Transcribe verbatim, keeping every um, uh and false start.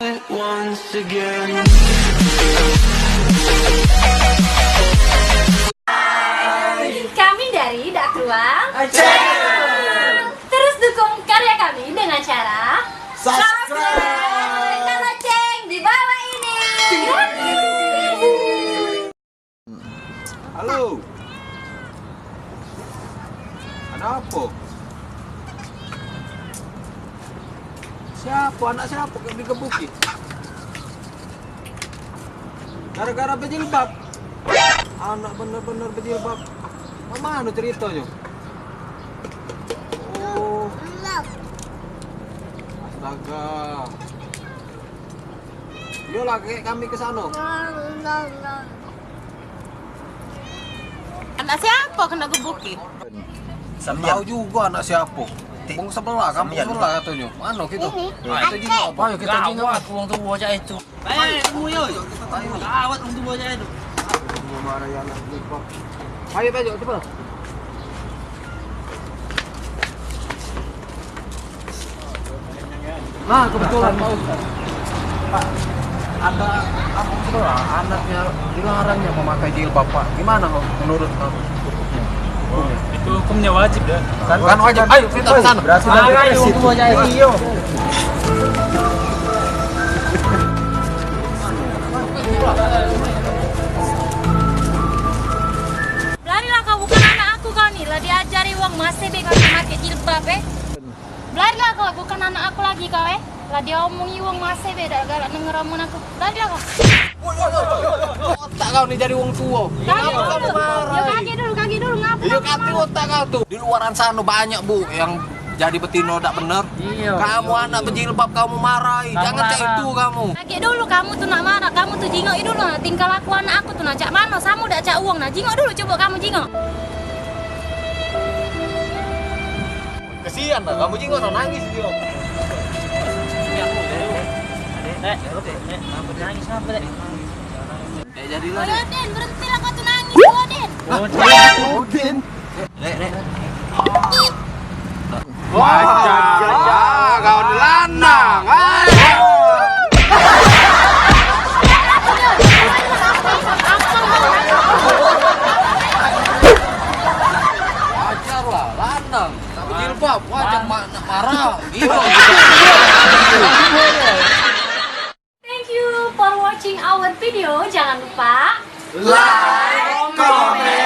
Once again. Kami dari Dak Ruang. Terus dukung karya kami dengan cara subscribe. Tekan lonceng di bawah ini. Gratis. Halo. Ada apa? Siapa? Anak siapa yang digebuki? Gara-gara bejilbab. Anak bener-bener bejilbab. Mano ceritonyo? Oh. Astaga. Yo lah, kek kami ke sano. Anak siapa kena gebuki? Tahu juga anak siapa. Wong sebelah, kampung sebelah katonyo. Mano kito? Ayo kito jingok. Ayo kito jingok. Gawat wong tuo cak itu. Eh, temu yo. Gawat wong tuo cak itu. Ayo, ayo, cepat. Nah, kebetulan, Pak Ustaz. Pak, ada kampung sebelah, anaknya dilarangnya memakai jilbab, Pak. Gimana, Pak, menurut kamu hukumnya? Hukumnya? Itu hukumnya wajib, ya. Kan wajib. Ayo, kita ke sana. Berarti ayo, ayo, tunggu aja, ayo. Larilah kau, bukan anak aku kau ni. Lah diajari wong masih be kau pakai jilbab, eh. Belarilah kau, bukan anak aku lagi kau, eh. Lah diomongi wong masih be dak galak denger omongan aku. Belarilah kau. Otak kau ni jadi wong tuo. Kagek dulu, kagek dulu, ngapo? Iyo, kagek otak kau tu. Di luaran sano banyak, Bu, yang jadi betino dak bener. Iyo. Kamu anak bejilbab, kamu marahi. Jangan cak itu kamu. Kagek dulu kamu tu nak marah, kamu tu jingok dulu nah, tingkah laku anak aku tu nah cak mano, samo dak cak wong nah. Jingok dulu, coba kamu jingok. Kesian lah, kamu jingok nangis dia. Dek, Dek, Dek, nangis ngapo, Dek? Dek, jadilah, Dek. Din, berhentilah kau tu nangis, Din. Oh, Din. Dek, Dek. Wah, ya, kau ni lanang. Ayo. Ajar lah, lanang. Jilbab, wajah ma-, nak marah. Gila. Thank you for watching our video. Jangan lupa like, comment,